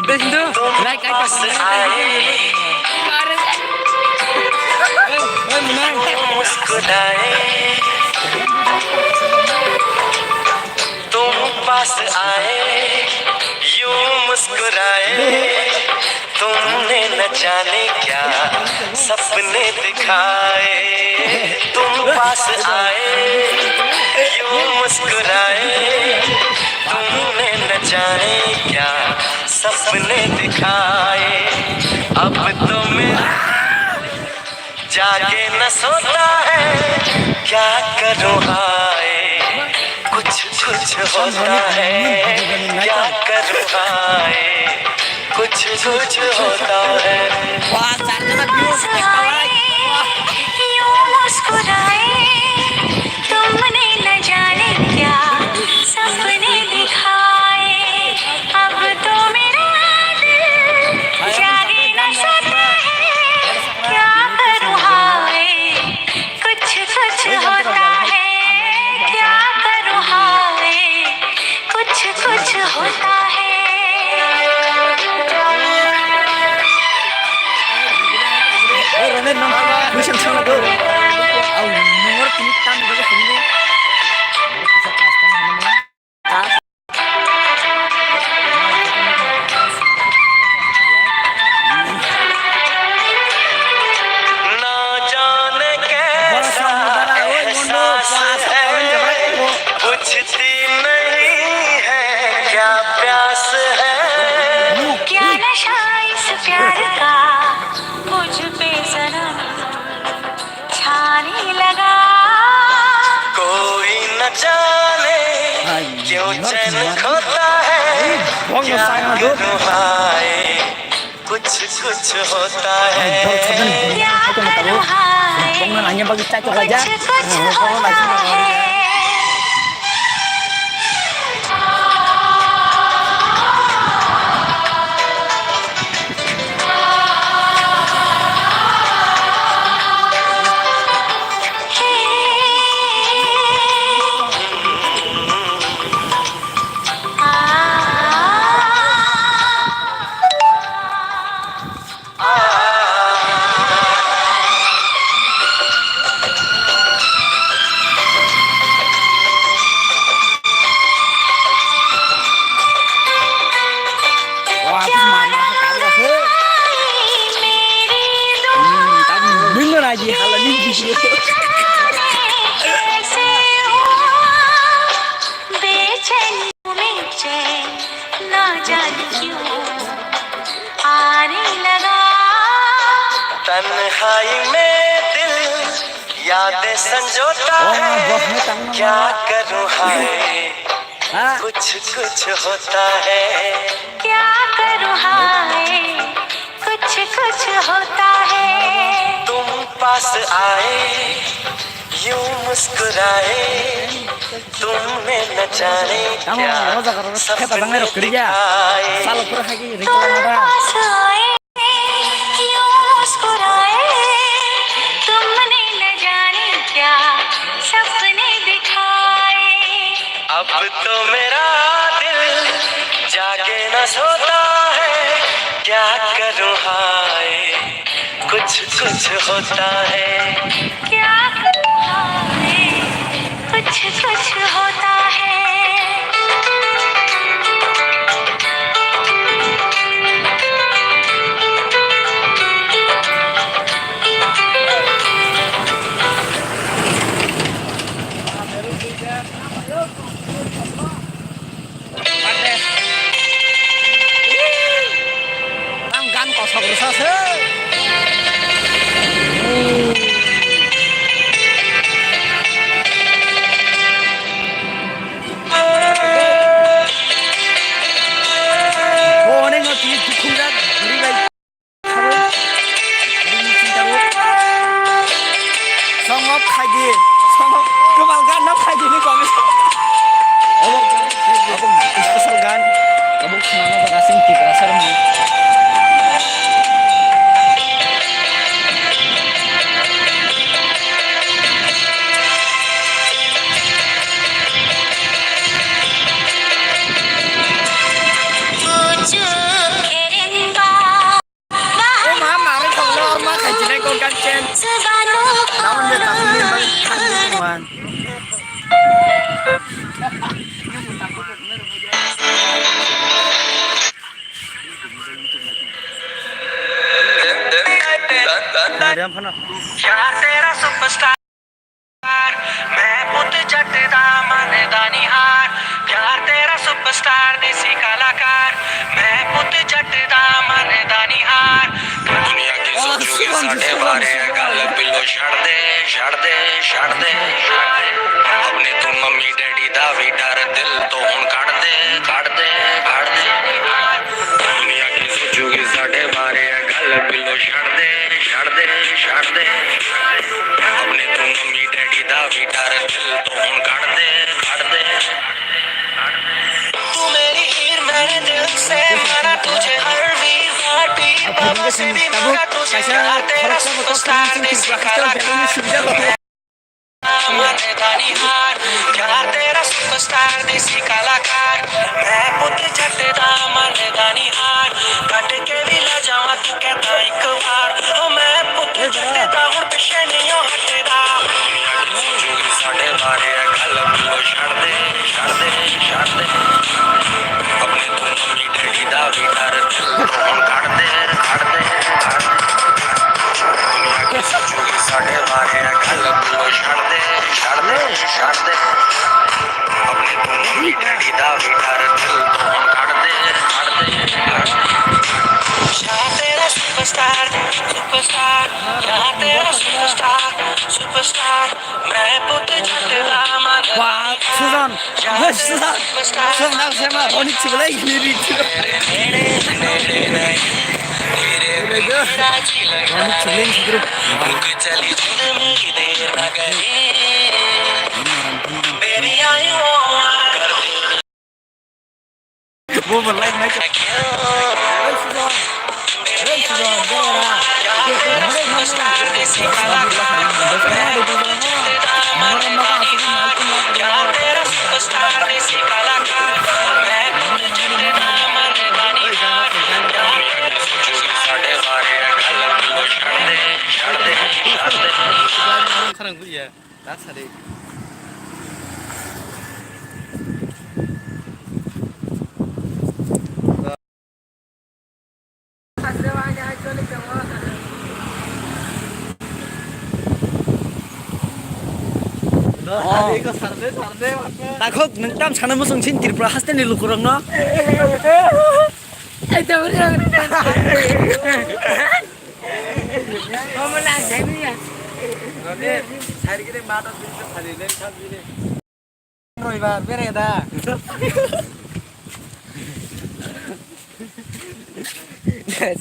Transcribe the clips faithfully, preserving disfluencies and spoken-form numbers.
Besindu, like, like, मुस्कुराए, तुम पास आए, यूं मुस्कुराए। तुमने न जाने क्या सपने दिखाए। तुम पास आए, यूं मुस्कुराए। तुमने न जाने क्या सपने दिखाए। अब तो मेरा जागे न सोता है, क्या करूँ हाय। कुछ कुछ होता है, क्या करूँ हाय। कुछ कुछ होता है। Wah, charger na views, ekta like. Wah. यूं मुस्कुराए, तुमने न जाने क्या सपने दिखाए। अब तो मेरा दिल जागे न सोता है, क्या करूँ हाय। कुछ कुछ होता है, क्या करूँ हाय। कुछ कुछ होता है। Oi, Ronen, nang, mission song do. Au, nongor kini tam do sini. Kisa custom hano. ना जाने कैसा एहसास है, बुझती नहीं है क्या प्यास है। क्या नशा इस प्यार का मुझ पे सनम छाने लगा। कोई न जाने क्यों चैन खोता है, क्या करूँ हाय। कुछ कुछ होता है। Bongno nangya bagwi chaitok laijak. Bongno naising. बेचैन में चैन ना जाने क्यों आने लगा। तन्हाई में दिल यादें संजोता है। क्या करूँ हाय, कुछ कुछ होता है। क्या करूँ हाय, कुछ कुछ होता है। तुम पास आए, यूं मुस्कुराए, तुमने न जाने क्या सपने दिखाए। तुम पास आए, यूं मुस्कुराए, तुमने न जाने क्या सपने दिखाए। अब तो मेरा दिल जागे न सोता है, क्या करूँ हाय। कुछ कुछ होता है। क्या करूँ हाय, कुछ कुछ होता है। Ang gan kosok rwsa se. Bo onek no tini dukhungjak bwrwi bai. Songok khaidi, songok kwbang gan no khaidi ni komi. ਸਾਡੇ ਬਾਰੇ ਗੱਲ ਬਿੱਲੋ ਛੱਡ ਦੇ, ਛੱਡ ਦੇ, ਛੱਡ ਦੇ। ਆਪਣੇ ਤੂੰ ਮੰਮੀ ਡੈਡੀ ਦਾ ਵੀ ਡਰ, ਦਿਲ ਤੋਂ ਹੁਣ ਕੱਢ ਦੇ, ਕੱਢ ਦੇ, ਕੱਢ ਦੇ। ਦੁਨੀਆ ਕੀ ਸੋਚੂਗੀ ਸਾਡੇ ਬਾਰੇ, ਇਹ ਗੱਲ ਬਿੱਲੋ ਛੱਡ ਦੇ, ਛੱਡ ਦੇ, ਛੱਡ ਦੇ। ਆਪਣੇ ਤੂੰ ਮੰਮੀ ਡੈਡੀ ਦਾ ਵੀ ਡਰ, ਦਿਲ ਤੋਂ ਹੁਣ ਕੱਢ ਦੇ, ਕੱਢ ਦੇ। तू मेरी हीर, मैंने दिल से माना तुझे, हर वीजा टीप, बस भी मांगा तुझे, यार तेरा सुपरस्टार देसी कलाकार। मानेगा नी हार, यार तेरा सुपरस्टार देसी कलाकार। मैं पुत्र जट दा, मानेगा नी हार, कट के भी ला जावा तू कहता एक बार। ओ मैं पुत्र जट दा, हुण पिछे नहीं हो हटदा। सोचूगी साडे बारे, गल मिलो छड़ दे, छड़ दे, छड़ दे। अपने तू मम्मी डैडी दा भी डर, फोन काट दे, काट दे, काट दे। दुनिया की सोचूगी साडे बारे, गल मिलो छड़ दे, छड़ दे, छड़ दे। अपने तू मम्मी डैडी दा भी डर, फोन काट दे, काट दे, काट दे। शाह तेरा सुपरस्टार, सुपरस्टार, शाह तेरा superstar, superstar. Wah, Susan. Hei, Susan. Susan, nang sama Ronit sebelah ini, ini. Ronit sebelah ini, bro. Bo bo like nai. Hey, Sujon. Hey, Sujon, bera. Kharang buya. Dak sari. Takhuk nwng tam sana muchung sin Tripura haste ni lukurok no. Roibar bere da.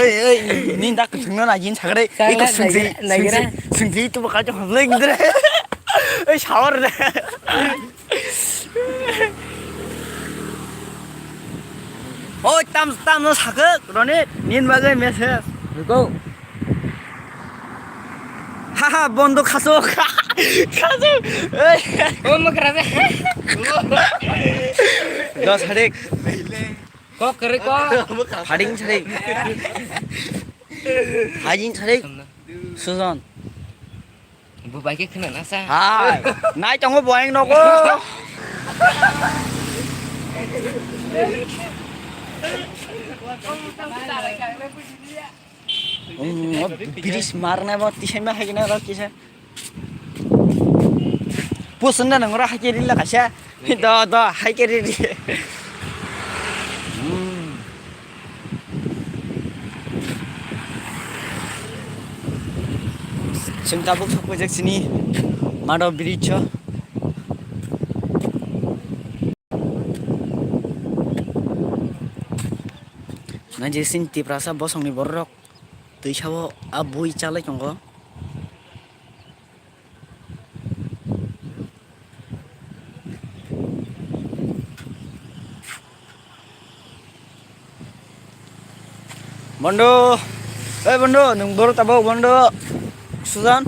Oi, oi, ni dak thungno na yin sagre. Iko sungsi, sungsi, sungsi tu bakal jong hamle ngidre. Oi, shower de. Oi, tam, tam no sakhe, Ronit, nin bagwi message. Go. Haha, bondo khaso. Khaso. Ei. O mokra be. Dos harik. Kok kere kok. Hading sarik. Hading sarik. Sujon. Bo bai khe khna na sa. Hai. Nai tongo boyang nogo. Bridge marna bo tisai ma hai na ro kisa. Pusun na nang ro hai ke rila kasa. Do do hai ke riri. Chwng tabuk sokphaijak chini Mado bridge o. Nai je chini Tiprasa bosongni bororok twi sao a bui chalai tongo. Bondo, eh Bondo, nung boro tabo Bondo, Sujan.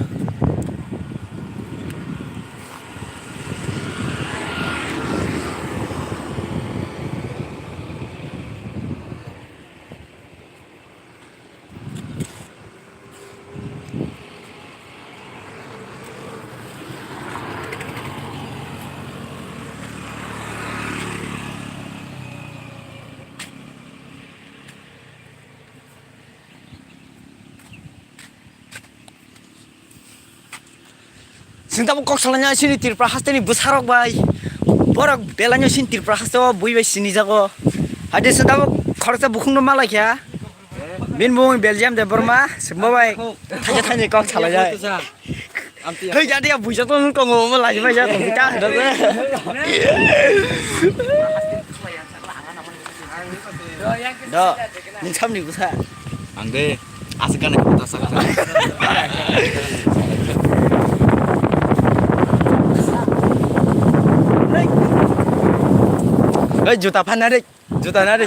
Chwng tabuk kok salaina chini Tripura hasteni bwsarok bai. Borok belaino chini Tripura hasteo bui bai sinijago. Haide chwng tabuk khoroksa bukhukno malaikha. Bini mung Belgium de Burma, sumbo bai. Thaja thani kok salai jai. Hei, jadi ya buja to nung tongo mo lai bai ja to ta da. Do, ni samni busa. Ang de, asik kan aku tak saksa. Hei, juta phan na de. Juta na de.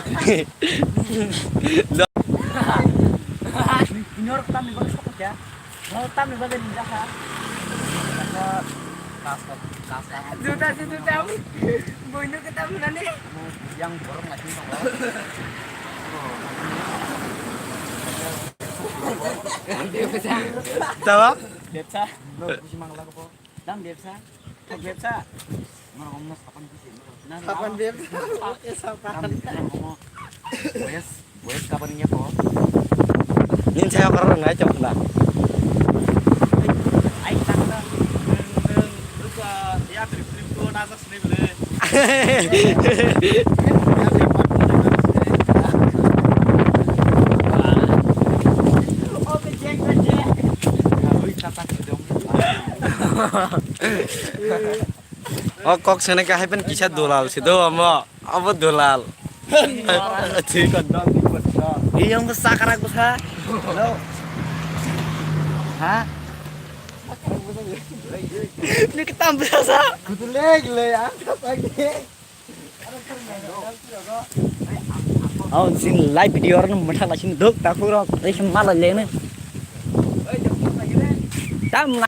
Inor tamni bagwi sokya. Mo tamni bagwi ninjakha. Juta si juta. Boino ke tam nani. Yang borok nasi tongo. Tawa? Bebsa. Bro, kusi mangla ko. Dam bebsa. Bebsa. Moro omno sapan bisi. Sapan bebsa. Oke, sapan. Dam bebsa, moro. Boyes, boyes kapan ini ko? Nin saya pernah naik coba. Ai, tak. Rupa, ya, trip, trip, ko, nasa, sini, beli. O kok sene ka hai pen kisa dulal si do amo. Abo dulal. Thik. Iyang bwsa karak bwsa. Ha? Ni kitam bwsa sa. Kutu leg le ang ta pagi. Oh, sin live video rok mwthang la sin dok ta khurok. Ei sin mala lene. Tam